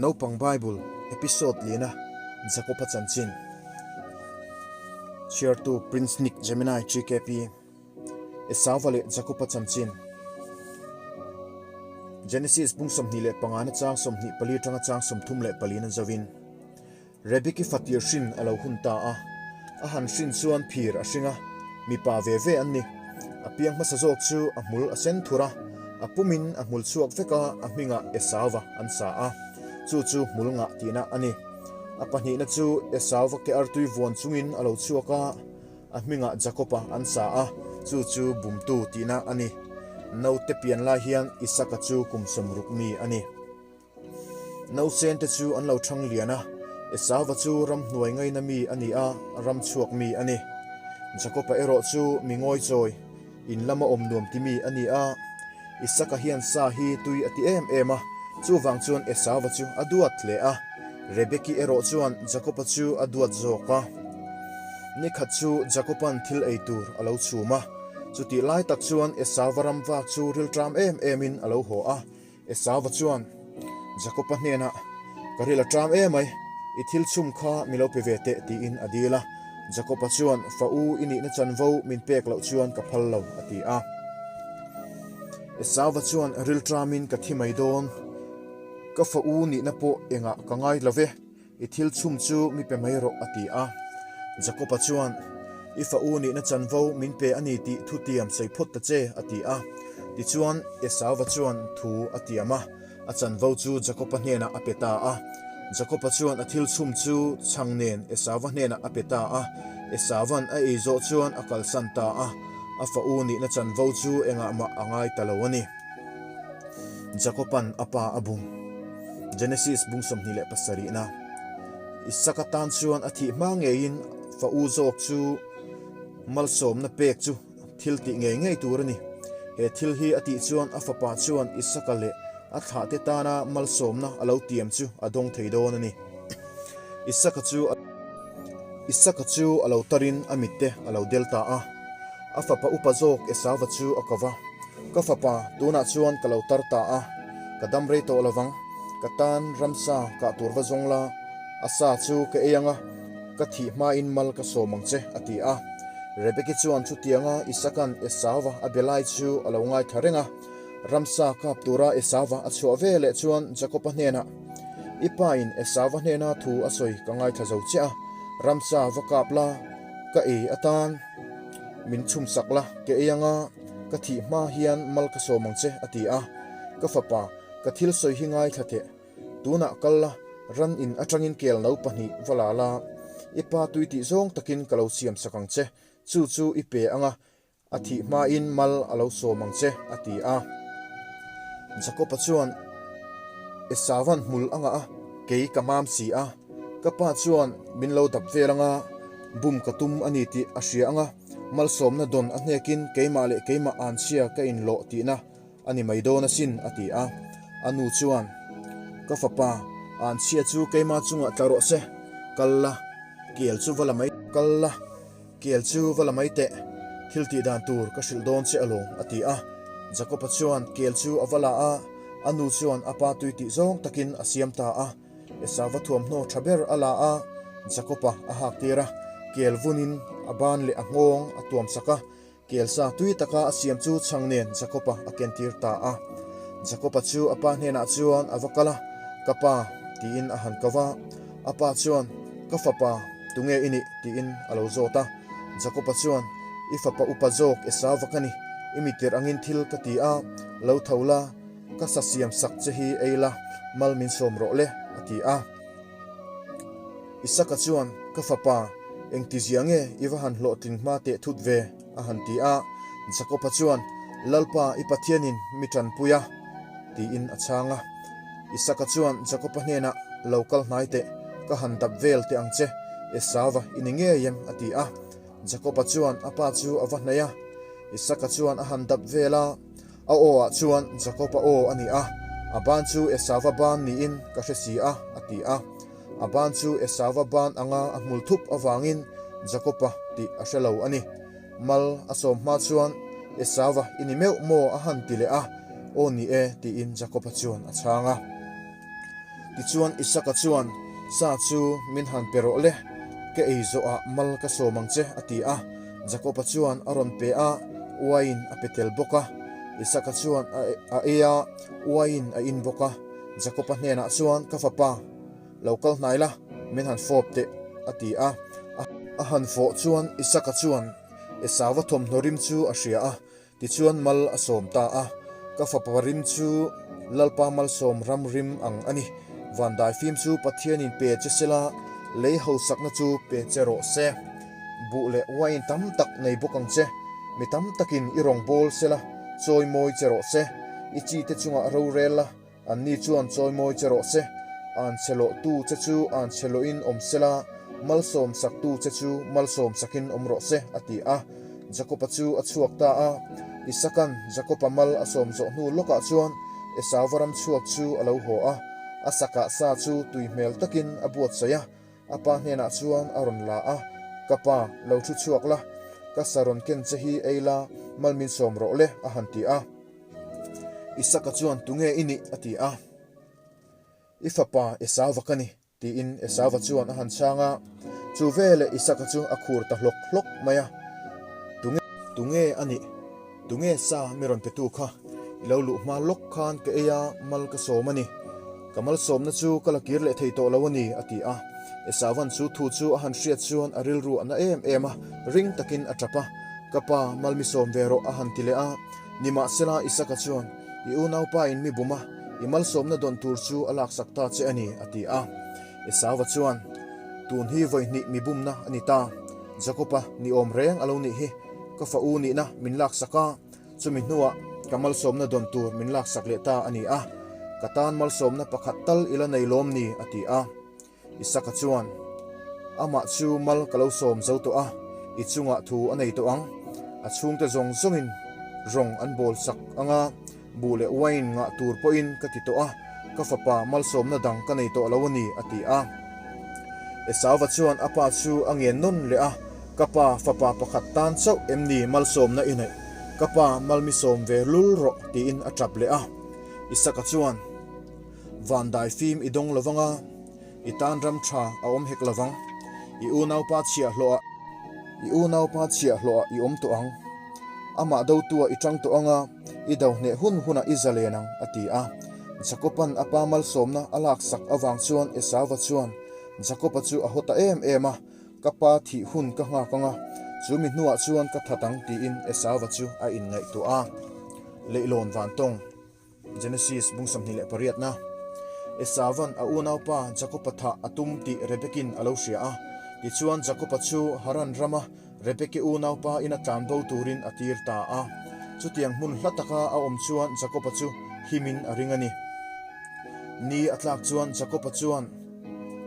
Naupang Bible Episode liana Jakob-a chanchin. Chhiartu Prince Nick Gemini GKP Esauva leh Jakob-a chanchin. Genesis bung 25 na chang 24 atanga chang 34 na zovin. Rebeki fatir hrin a lo hun ta a, a han hrin chuan phir a hring a, mipa ve ve an ni. A piang hmasa zawk chu a hmul a sen thur a, a pumin a hmul chhuak vek a, a hmingah Esauva an sa a, chu chu hmul ngah tihna a ni. A pahnihna chu Esauva ke artui vuan chungin a lo chhuak a, a hmingah Jakoba an sa a, chu chu bumtu tihna a ni. Naute pian lai hian Isaka chu kum 60 mi a ni. Nausen te chu an lo thang lian a, Esauva chu ramhnuai ngaina mi a ni a, ram chhuak mi a ni. Jakoba erawh chu mi ngawichawi, in lama awm nuam ti mi a ni a. Isaka hian sa hi tui a ti em em a, chuvang chuan Esauva chu a duat hle a. Rebeki erawh chuan Jakoba chu a duat zawk a. Nikhat chu Jakoba'n thil ei tur a lo chhum a, chutih lai tak chuan Esauva ram vak chu rilṭam em emin a lo haw a. Esauva chuan Jakoba hnenah, Ka ril a ṭam em mai, i thil chhum kha mi lo pe ve teh, tiin a dil a. Jakoba chuan, Fa u i nihna chanvo min pek loh chuan ka phal lo, a ti a. Esauva chuan, Ril ṭamin ka thi mai dawn, ka fa u nihna pawh engah ka ngai lo ve, I thil chhum chu mi pe mai rawh, a ti a. Jakoba chuan, I fa u nihna chanvo min pe a ni tih thu tiam sawi phawt ta che, a ti a. Tichuan, Esauva chuan thu a tiam a, a chanvo chu Jakoba hnenah a pe ta a. Jakoba chuan a thil chhum chu chhang nen Esauva hnenah a pe ta a. Esauva'n a ei zawh chuan a kalsan ta a, a fa u nihna chanvo chu engah mah a ngai ta lo a ni. Jakoba'n a pa a bum. Genesis bung 27 na. Isaka tan chuan a thih hma ngeiin fa u zawk chu malsawmna pek chu thil tih ngei ngei tur a ni. He thil hi a tih chuan a fapa chuan Isaka leh a thlahte tana malsawmna a lo tiam chu a dawng thei dawn a ni. Isaka chu Isaka chu a lo tarin a mitte a lo del ta a. A fapa upa zawk Esauva chu a ko va, Ka fapa, tunah chuan ka lo tar ta a, ka dam rei tawh lo vang. Ka tan ramsa kah tur va zawng la, a sa chu ka ei ang a, ka thih hmain mal ka sawm ang che, a ti a. Rebeki chuan chutianga Isaka'n Esauva a be lai chu a lo ngaithla reng a. Ramsa kap tura Esauva a chhuah ve leh chuan Jakoba hnenah, I pa in Esauva hnena thu a sawi ka ngaithla zo chiah a, ramsa va kap la, ka ei atan min chhum sak la, ka ei anga ka thih hma hian mal ka sawm ang che, a ti a. Ka fapa, ka thil sawi hi ngaithla teh. Tunah kal la, ran in atangin kel no pahnih va la la, i pa tui tih zawng takin ka lo siam sak ang che, chu chu i pe anga a thih hmain mal a lo sawm ang che, a ti a. Jakoba chuan, Esauva'n hmul a ngah a, kei ka mam si a. Ka pa chuan min lo dap vel anga bum ka tum a ni tih a hria anga malsawmna dawn a hnekin keimah leh keimah anchhia ka inlawh tihna a ni mai dawn asin, a ti a. A nu chuan, Ka fapa, anchhia chu keimah chungah tla rawh se, kal la, kel chu va la mai, kal la. Kel chu va la mai teh, thil tih dan tur ka hrilh dawn che alawm, a ti a. Jakob-a chuan kel chu a va la a, a nu chuan a pa tui tih zawng takin a siam ta a. Esauva thuamhnaw tha ber a la a, Jakob-a a hak tir a, kel vunin a ban leh a nghawng a tuam sak a, kel sa tui taka a siam chu chhang nen Jakob-a a kentir ta a. Jakob-a chu a pa hnenah chuan a va kal a, Ka pa, tiin a han ko va. A pa chuan, Ka fapa, tunge i nih? tiin a lo zawt a. Jakoba chuan, I fapa upa zawk Esauva ka ni, i mitir angin thil ka ti a, lo tho la, ka sa siam sak che hi ei la, mal min sawm rawh le, a ti a. Isaka chuan, Ka fapa, engtizia nge i va han hlawhtling hma teh thut ve? a han ti a. Jakoba chuan, Lalpa, i Pathianin mi tanpui a, tiin a chhang a. Isaka chuan Jakoba hnenah, Lo kal hnai teh, ka han dap vel teh ang che, Esauva i ni ngei em? a ti a. Jakoba chuan a pa chu a va hnaih a. Isaka chuan a han dap vel a, a aw-ah chuan Jakoba aw a ni a, a ban chu Esauva ban niin ka hre si a, a ti a. A ban chu Esauva ban anga a hmul thup avangin Jakoba tih a hre lo a ni. Mal a sawm hma chuan, Esauva i ni meuh maw? a han ti leh a. Aw ni e, tiin Jakoba chuan a chhang a. Tichuan Isaka chuan, Sa chu min han pe rawh le, ka ei zawhah mal ka sawm ang che, a ti a. Jakoba chuan a rawn pe a, uaiin a pe tel bawk a. Isaka chuan a ei a, uaiin a in bawk a. Jakoba hnenah chuan, Ka fapa, lo kal hnai la, min han fawp teh, a ti a. A han fawh chuan Isaka chuan Esauva thawmhnaw rim chu a hria a, Tichuan mal a sawm ta a, Ka fapa rim chu Lalpa malsawm ram rim ang a ni. Van daifim chu Pathianin pe che sela, lei hausakna chu pe che rawh se. Buh leh uain tam tak nei bawk ang che. Mi tam takin i rawn bawl sela, chawi mawi che rawh se. I chite chungah rorel la, Anni chuan chawimawi che rawh se, an chhe lawhtu che chu an chhe lawhin awm sela, malsawm saktu che chu malsawm sakin awm rawh se, a ti a. Jakoba chu a chhuak ta a. Isakan Jakoba mal a sawm zawh hnu lawkah chuan Esauva ram chhuak chu a lo haw a, a sakah sa chu tui hmel takin a buatsaih a. A pa hnenah chuan a rawn la a, Ka pa, lo thu chhuak la, ka sa rawn ken che hi ei la, mal min sawm rawh le, a han ti a. Isaka chuan, Tunge i nih? a ti a. I fapa Esauva ka ni, tiin Esauva chuan a han chhang a. Chu veleh Isaka chu a khur ta hlawk hlawk mai a, Tunge, tunge a nih? Tunge sa mi rawn petu kha? I lo luh hma lawk khan ka ei a, mal ka sawm a ni. Ka malsawmna chu ka la kir leh thei tawh lo a ni, a ti a. Esauvan chu thu chu a han hriat chuan a rilru a na em em a, ring takin a tap a. Ka pa, mal mi sawm ve rawh, a han ti leh a. Nimahsela, Isaka chuan, I unaupa in mi bum a, i malsawmna dawn tur chu a laksak ta che a ni, a ti a. Esauva chuan, Tun hi vawi hnih mi bumna a ni ta. Jakoba ni awm reng a lo nih hi. Ka fa u nihna min laksak a, chumi hnuah ka malsawmna dawn tur min laksak leh ta a ni a. Ka tan malsawmna pakhat tal i la nei lawm ni, a ti a. Isaka chuan, Amah chu mal ka lo sawm zo tawh a, i chungah thu a nei tawh ang. A chhungte zawng zawngin rawng an bawl sak ang a, buh leh wine ngah tur pawhin ka ti tawh a, ka fapa malsawmna dang ka nei tawh lo a ni, a ti a. Esauva chuan a pa chu a ngen nawn leh a, Ka pa, fapa pakhat tan chauh em ni malsawmna i neih? Ka pa, mal mi sawm ve lul rawh, tiin a tap leh a. Isaka chuan, Van daifim i dawng lovang a, i tan ram tha a awm hek lovang. I unaupa chhiahhlawhah i unaupa chhiahhlawhah i awm tawh ang. Amah dotua i tang tawh ang a, i do hneh hun hunah i zalen ang, a ti a. Jakoban a pa malsawmna a laksak avang chuan Esauva chuan Jakoba chu a haw ta em em a, Ka pa thih hun ka nghak ang a, chu mi hnuah chuan ka that ang, tiin Esauva chu a inngaihtuah a. Leihlawn vantawng. Genesis bung 28 na. Esauva'n a unaupa Jakoba thah a tum tih Rebeki'n a lo hria a. Tichuan Jakoba chu Haran rama Rebeki unaupa ina tlan bo turin a tir ta a. Chutiang hmun hla taka a awm chuan Jakoba chu himin a ring a ni. Ni a tlak chuan Jakoba chuan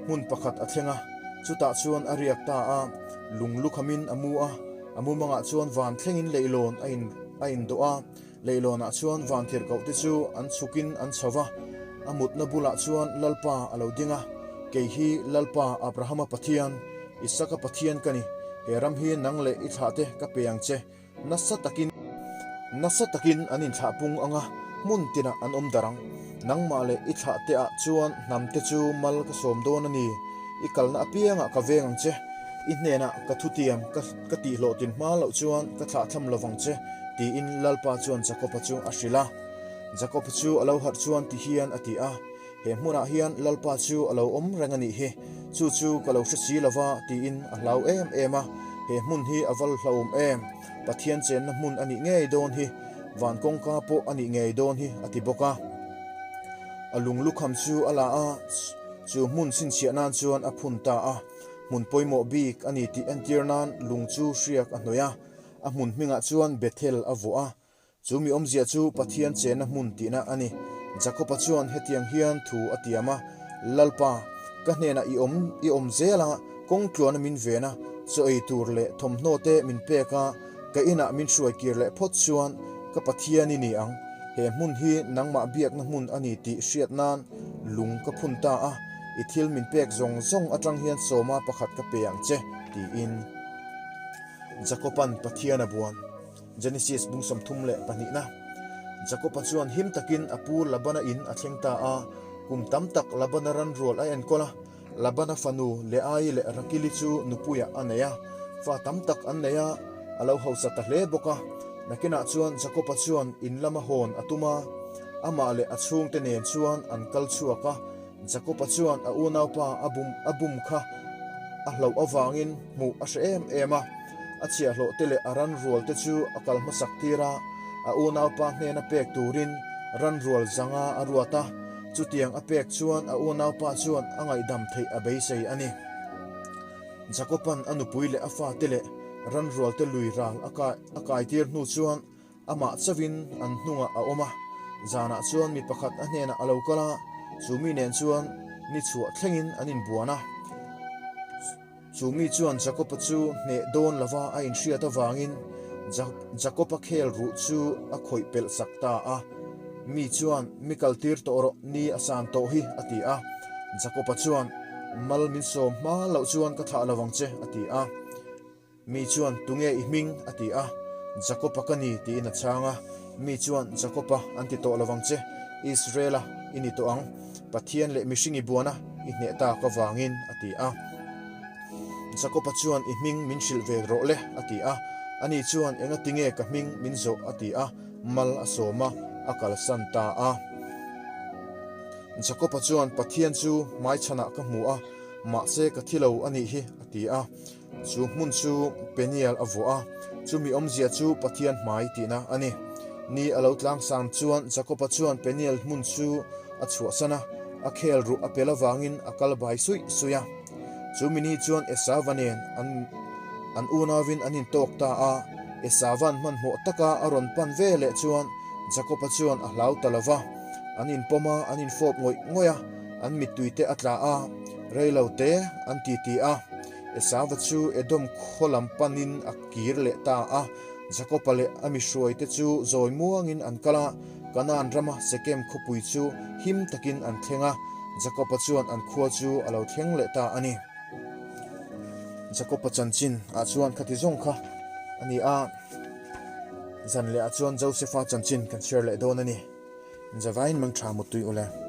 hmun pakhat a thleng a, chutah chuan a riak ta a. Lung lukhamin a mu a, a mumangah chuan van thlengin leihlawn a indawh a. Leihlawnah chuan vanthirhkohte chu an chhukin an chho va, a mutna bulah chuan Lalpa a lo ding a, Kei hi Lalpa, Abrahama Pathian, Isaka Pathian ka ni, he ram hi nang leh i thlahte ka pe ang che. Nasa takin, nasa takin an inthlah pung ang a, hmun tinah an awm darh ang. Nangmah leh i thlahteah chuan hnamte chu mal ka sawm dawn a ni, i kalna apiangah ka veng ang che. I hnenah ka thutiam ka ka tihhlawhtlin hma loh chuan ka thlahthlam lovang che, tiin Lalpa chuan Jakoba chu a hrilh a. Jakob chu a lo harh chuan ti hian a ti a, He hmunah hian Lalpa chu a lo awm reng a nih hi, chu chu ka lo hre si lo va, tiin a hlau em em a. He hmun hi a val hlauhawm em? Pathian chenna hmun a nih ngei dawn hi, van kawngka pawh a nih ngei dawn hi, a ti bawk a. A lung lukham chu a la a, chu hmun chhinchhiah nan chuan a phun ta a. Hmun pawimawh bik a ni tih entir nan lung chu hriak a hnawih a, a hmun hmingah chuan Bethel a vuah a. Chu mi awmzia chu Pathian chenna hmun tihna a ni. Jakoba chuan hetiang hian thu a tiam a, Lalpa, ka hnenah i awm i awm zel a, kawng tluana min ven a, chaw ei tur leh thawmhnaw te min pek a, ka inah min hruai kir leh phawt chuan ka Pathian i ni ang. He hmun hi nangmah biakna hmun a ni tih hriat nan lung ka phun ta a. I thil min pek zawng zawng atang hian sawma pakhat ka pe ang che, tiin Jakoba'n Pathian a buan. Genesis bung 32 na. Jakoba chuan him takin a pu Labana in a thleng ta a. Kum tam tak Labana ran rual a enkawl a, Labana fanu Leaii leh Rakili chu nupuiah a nei a, fa tam tak an nei a, a lo hausa ta hle bawk a. Nakinah chuan Jakoba chuan in lama hawn a tum a, amah leh a chhungte nen chuan an kal chhuak a. Jakoba chuan a unaupa a bum a bum kha a hlauh avangin hmuh a hre em em a. A chhiahhlawh te leh a ran rual te chu a kal hmasak tir a, a unaupa hnena pek turin ran rual zanga a ruat a, chutiang a pek chuan a unaupa chuan a ngaihdam theih a beisei a ni. Jakoban a nupui leh a fate leh ran rual te lui ral a kai a kaitir hnu chuan Amah chauhin an hnungah a awm a, zanah chuan mi pakhat a hnenah a lo kal a, chu mi nen chuan ni chhuah thlengin an inbuan a. Chu mi chuan Jakob-a chu hneh dawn lova a inhriat avangin Jakob-a khel ruh chu a khawih pelh sak ta a. Mi chuan, Mi kaltir tawh rawh, ni a san tawh hi, a ti a. Jakob-a chuan, Mal min sawm hma loh chuan ka thlah lo ang che, a ti a. Mi chuan, Tunge i hming? a ti a. Jakob-a ka ni, tiin a chhang a. Mi chuan, Jakob-a an ti tawh lovang che, Israel-a i ni tawh ang, Pathian leh mihring i buana i hneh tak avangin, a ti a. Jakob-a chuan, I hming min hrilh ve rawh le, a ti a. Ani chuan, Engatinge ka hming min zawh? a ti a. Mal a sawm a, a kalsan ta a. Jakob-a chuan, Pathian chu hmaichhanah ka hmu a, mahse ka thi lo a nih hi, a ti a. Chu hmun chu Peniel a vuah a, chumi awmzia chu Pathian hmai tihna a ni. Ni a lo tlangsang chuan Jakoba chuan Peniel hmun chu a chhuahsan a, a khel ruh a pel avangin a kal bai suih suih a. Chumi ni chuan Esava nen an an unauin an intawk ta a, Esava'n hmanhmawh taka a rawn pan ve leh chuan Jakoba chuan a hlau ta lo va, an inpawm a, an infawp ngawih ngawih a, an mittuite a tla a, reilo te an titi a. Esava chu Edom khaw lam panin a kir leh ta a, Jakoba leh a mi hruaite chu zawi muangin an kal a, Kanaan rama Sekem khawpui chu him takin an thleng a, Jakoba chuan an khua chu a lo thleng leh ta a ni. Jakoba chanchin ah chuan khati zawng kha a ni a, zan leh ah chuan Josefa chanchin kan share leh dawn a ni. Zavain mangtha muttui ule.